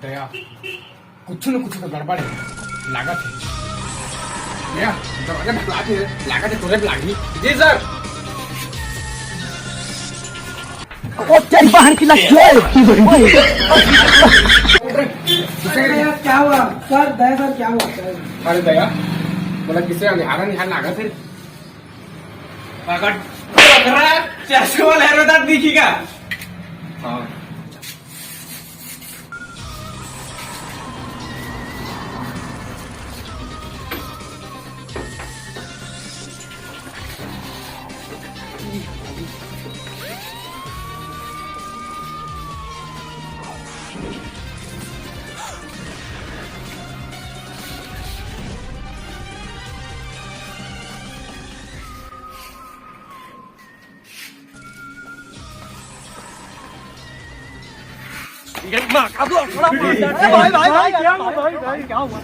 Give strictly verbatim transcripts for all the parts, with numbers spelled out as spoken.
दया, कुछ न कुछ तो गड़बड़ है, लागत है। दया, दरवाजा ढकला के लागत है, तुरंत लागी। जी सर। ओ तेरी बहन की लग गई। क्या हुआ सर? दया सर, क्या हुआ सर? अरे दया, बोला किसे निहारा निहार लागत है। अगर टकरा चश्मा वाला है, बता दिखी का? हाँ। भाई, भाई, भाई, भाई, क्या हुआ, भाई, भाई, क्या हुआ?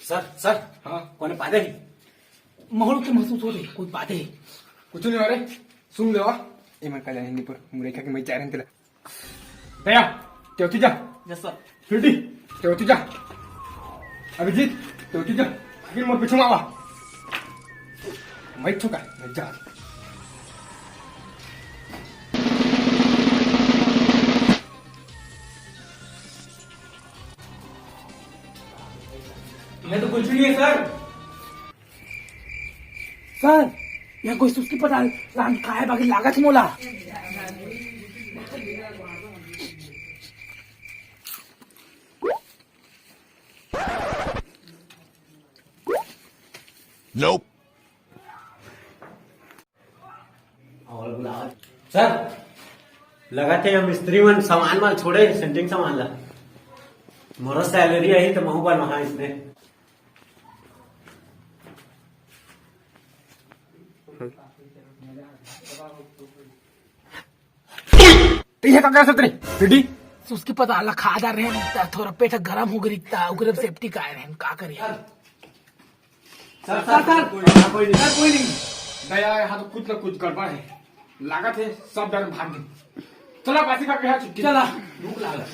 सर, सर, हाँ? कोने पादे हे? महूँ के महसूस होत हे, कोई पादे हे। कुछ नहीं हो रहे, सुन लेवा। ए मन का जाने नहीं पर मुरैठा के मैं जा रहे हैं तेला। दया, तेवती जा। Yes sir. स्वीटी, तेवती जा। अभिजीत, तेवती जा। आगे मोर पीछे आवा। मैं छुका, मैं जा। मैं तो कुछ भी नहीं है सर। सर, यहाँ कोई सुस्ती पता लान काय बाकी लागत मोला। Nope. सर, लगत हे मिस्त्री मन सामान वाल छोड़े, सेंटिंग सामान ला। मोर सैलरी आही त महूँ बनवाहा इसने। तो ये तो कर सकते नहीं, दीदी। उसके पता ला खा जा रहे हैं, त थोड़ा पेट गरम हो गई, त ओकरे सेफ्टी का रहे हैं, का करिए? सर, सर, सर, कोई नहीं, कोई नहीं। सर, कोई नहीं। दया, यहाँ तो कुछ ना कुछ गड़बड़ है, लागत है सब डर भाग गए। चला, बासी का कहा छुट्टी। चला। भूख लागत।